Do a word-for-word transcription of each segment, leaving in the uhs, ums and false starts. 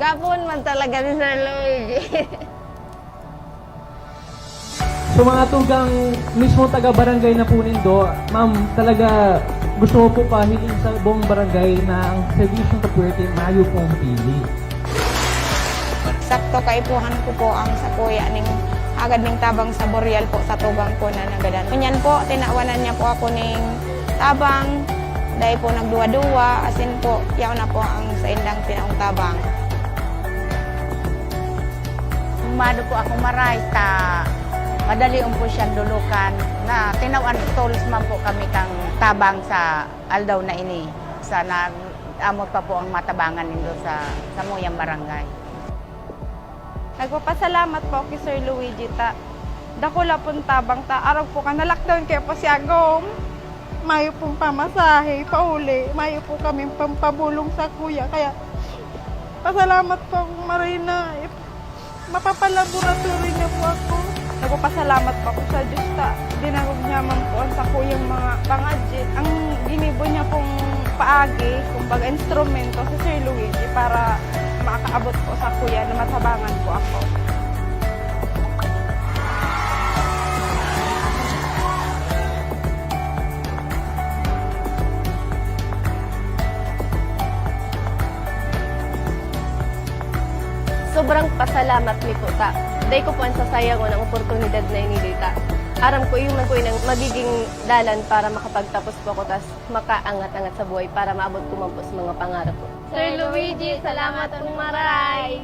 Gapon man talaga ni Sir Luigi. So, mga tugang, mismo taga-barangay na po nindo, ma'am, talaga gusto ko po pahiling sa buong barangay na ang serbisyong kapwerte mayo pong pili. Sakto kaipuhan ko po ang sakuya ning hagad ning tabang sa Boreal po sa tugang ko na nagadan. Ngunyan po, tinawanan niya po ako ning tabang, dai po nagduwa-duwa, asin po, yaon na po ang saindang tinaong tabang. Mado po ako maray ta madali po siyang dulukan na tinawan, tolos man po kami kang tabang sa aldaw na ini. Sa nag-amot pa po ang matabangan nindo sa samuyang barangay. Nagpapasalamat po ako kay Sir Luigi ta dakula pong tabang ta arog po kan na-lockdown kaya po siya gom. Mayo pong pamasahe, pauli. Mayo po kami pampabulong sa kuya. Kaya pasalamat po akong maray na mapapalaboratory niya po ako. Nagpapasalamat po ako sa Diyos ta dinangog niya man po ang sakuyang mga pangadyi. Ang ginibo niya pong paagi, kumbaga instrumento, si Sir Luigi para makaabot po sa kuya na matabangan po ako. Sobrang pasalamat mi po ta. Dai ko po an sasayangon ang oportunidad na ini dita. Aram ko, iyo man po inang magiging dalan para makapagtapos po ako tas makaangat-angat sa buhay para maabot ko man po sa mga pangarap ko. Sir Luigi, salamat pong maray!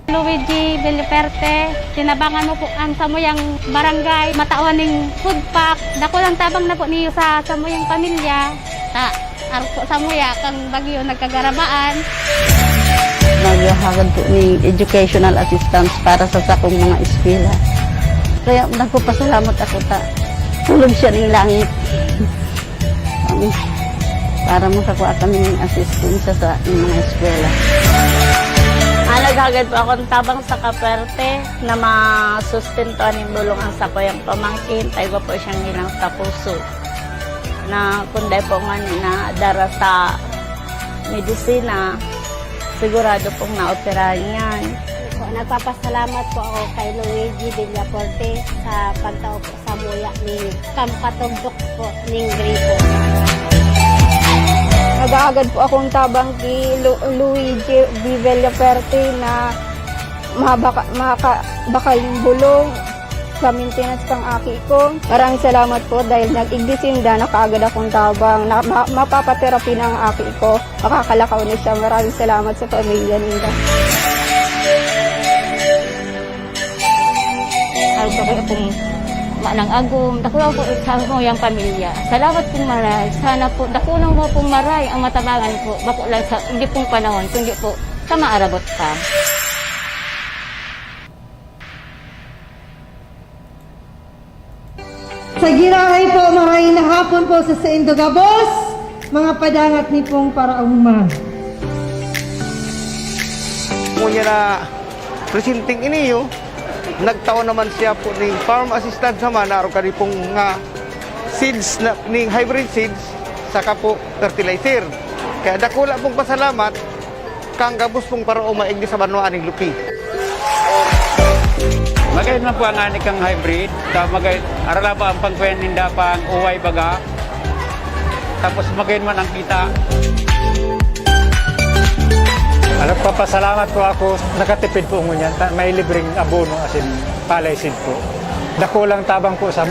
Luigi Villaferte, tinabangan mo po ang samuyang barangay, matawan ning food pack. Dakulang tabang na po niyo sa samuyang pamilya. Ta, arog po samuya, kang bagyo nagkagarabaan. Maghahagad po ning educational assistance para sa sakong mga eskwela. Kaya nagpapasalamat ako ta, tulog siya ning langit. Kami, para makakua kami nin asistensya sa mga eskwela. Ah, naghagad po akong tabang sa kaperte na masustentuhan nin bulong ang sakuyang pamangkin, ta igwa po siyang hilang sa puso. Na kun dai po ngani nadara sa medisina, sigurado pong naoperahan yan. Po, nagpapasalamat po ako kay Luigi Villaforte sa pagtao po samuya nin pampatugdok po nin gripo. Nag-aagad po akong tabang ki Lu-, Luigi Villaferte na mabaka-, makabakal nin bulong sa maintenance kang aki ko. Maraming salamat po dahil nag-igdi sinda, nakaagad akong tabang na ma-, mapapaterapi na ang aki ko. Makakalakaw na siya. Maraming salamat sa pamilya ninda. Ang sabi akong manang agom, dakula po sa samuyang pamilya. Salamat pong maray. Sana po, dakulang mo pong maray ang matabangan po. Bako lang sa, hindi pong panahon, kundi po sa maarabot pa. Sa girahay po, maray na hapon po sa saindo gabos, mga padangat ni pong parauma. Ngunyan na presenteng iniyo, nagtao naman siya po ning farm assistance naman na arog kani pong nga seeds na, ning hybrid seeds, saka po fertilizer. Kaya dakula pong pasalamat, kan gabos pong parauma igdi sa banwaan ning Lupi. Magayon man po ang ani kang hybrid, ta magayon, arala pa ang pangkuyan ninda pang uway baga, tapos magayon man ang kita. Nagpapasalamat po ako, nakatipid po ngunyan, ta-, may libreng abono asin palay seed po. Dakulang tabang po sa,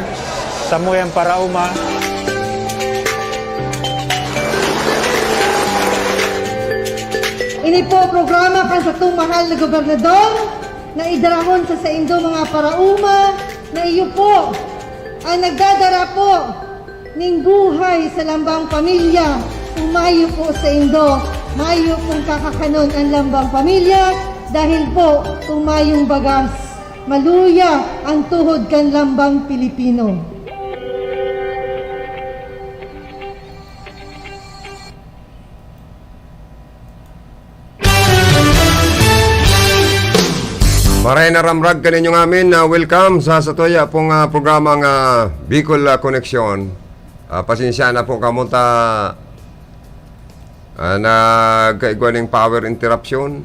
samuyang parauma. Ini po programa kan satong mahal na gobernador na idarahon sa saindo mga parauma na iyo po ang nagdadara po ning buhay sa lambang pamilya. Kung mayo po saindo, mayo pong kakakanon ang lambang pamilya dahil po kung mayong bagas, maluya ang tuhod kan lambang Pilipino. Maray na ramrag kaninyo ngamin na welcome sa satuya pong, ah, programang, ah, Bicol, ah, Connection. Ah, pasensya na po kamo ta Ah, nagkaigwa ning power interruption,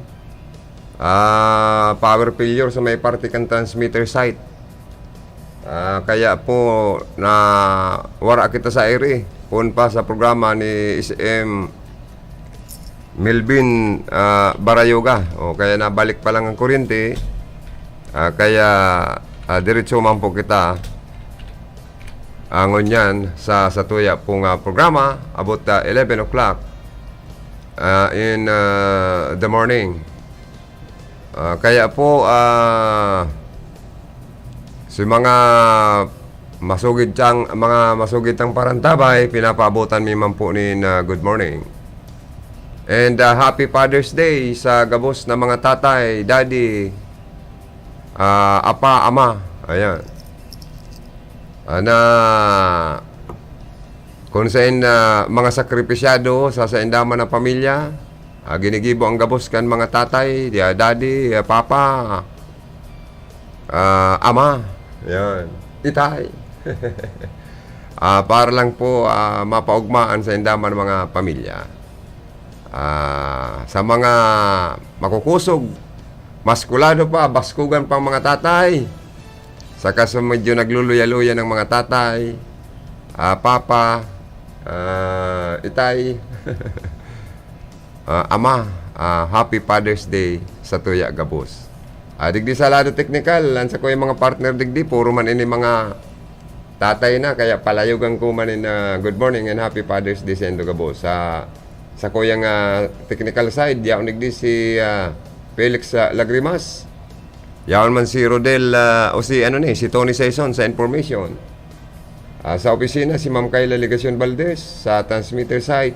ah, power failure sa may parte kan transmitter site. Ah, kaya po na wara kita sa air, eh. Poon pa sa programa ni S M Melvin, ah, Barayoga. O, kaya nabalik pa lang ang kuryente. Ah, kaya, ah, diretso man po kita, ah, ngunyan sa, sa tuya pong, ah, programa, about, ah, eleven o'clock, ah, in, ah, the morning. Ah, kaya po, ah, sa mga masugid tang, mga masugid tang parantabay, pinapaabotan mi man po nin, ah, good morning. And, ah, happy Father's Day sa gabos na mga tatay, daddy, ah, apa, ama. Ayan. Ah, na kung sain na mga sakripisyado sa sainda man na pamilya, ah, ginigibo ang gabos kan mga tatay, ya, daddy, ya, papa, ah, ama, yan, itay. Ah, para lang po, ah, mapaugmaan sainda man mga pamilya. Ah, sa mga makukusog, maskulado pa, baskugan pang mga tatay. Saka sa medyo nagluluya-luya ng mga tatay, ah, papa, ah, itay, ah, ama, ah, happy Father's Day sa tuya gabos. Ah, digdi sa lado teknikal, ang sakuyang mga partner digdi, puro man ini mga tatay na, kaya palayogan ko man in, ah, good morning and happy Father's Day saindo gabos. Sa, sa kuyang, ah, technical side, yaon digdi si, ah, Felix, ah, Lagrimas. Yaon man si Rodel, ah, o si, ano ni, si Tony Saison sa information. Ah, sa opisina, si Ma'am Kayla Legacion Valdez sa transmitter site.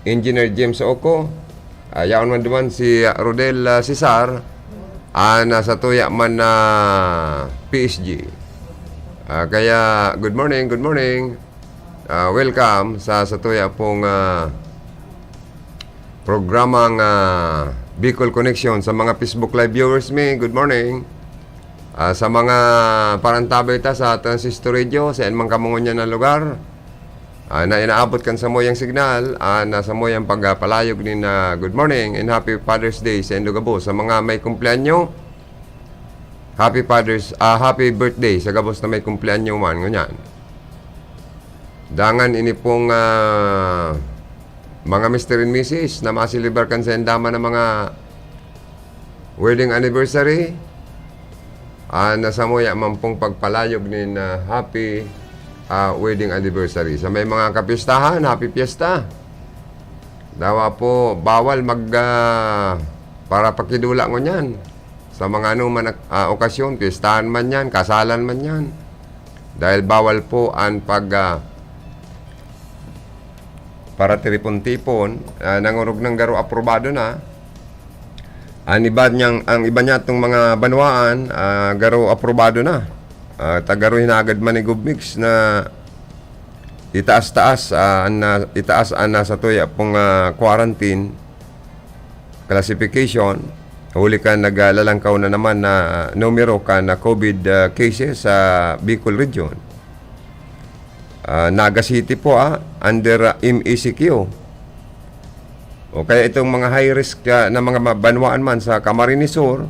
Engineer James Oco. Ah, yaon man duman si, ah, Rodel, ah, Cesar, ah, nasa tuya man na P S G. Ah, kaya, good morning, good morning. Ah, welcome sa, sa tuya pong, ah, programang, ah, Bicol Connection. Sa mga Facebook Live viewers mi, good morning. Ah, sa mga parantabay ta sa Transistor Radio, sa man kamo ngunyan na lugar, ah, na inaabot kan samuyang signal, ah, na samuyang pagpalayog nin, ah, good morning and happy Father's Day saindo gabos. Sa mga may kumpleanyo, happy Father's, ah, happy birthday sa gabos na may kumpleanyo man, ngunyan. Dangan ini pong, ah, mga mister and missus na maselebrar kan sainda man na mga wedding anniversary, ah, na samuya man pong pagpalayog nin, ah, happy, ah, wedding anniversary. Sa may mga kapistahan, happy fiesta. Dawa po, bawal mag, ah, para pakidula ngunyan. Sa mga ano man, ah, okasyon, pistahan man yan, kasalan man yan. Dahil bawal po ang pag, ah, para tipon-tipon, ah, nangurog ng garo aprobado na. Ang iba niyang, ang iba niya itong mga banwaan, ah, garo aprobado na. Ah, ta garo hinagad man ni Gov Mix na itaas-taas, ah, an na, itaas an nasa tuya pong, ah, quarantine classification, huli kan naglalangkaw na naman na numero kan, ah, COVID, ah, cases sa Bicol Region. Ah, Naga City po, ah, under, ah, M E C Q. O kaya itong mga high risk, ah, na mga ma-, banwaan man sa Camarines Sur,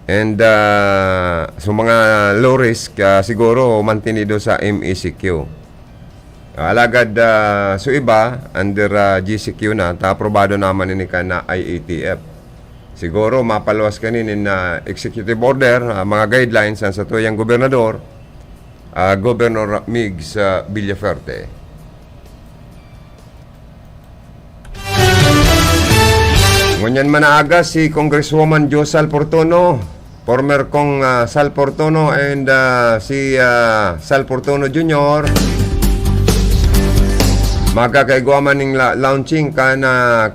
and, ah, so mga low risk, ah, siguro mantenido sa M E C Q. Ah, alagad, ah, so iba, under, ah, G C Q na, ta aprobado naman ini kan, ah, I A T F. Siguro mapaluwas kaini nin, ah, executive order, ah, mga guidelines ang satuyang gobernador, ah, Governor Migs, ah, Villafuerte. Ngunyan man na aga si Congresswoman Jo Sal Fortuno, former Cong, ah, Sal Fortuno and, ah, si, ah, Sal Fortuno Junior. Magkakaigwa man ning la-, launching kan, ah,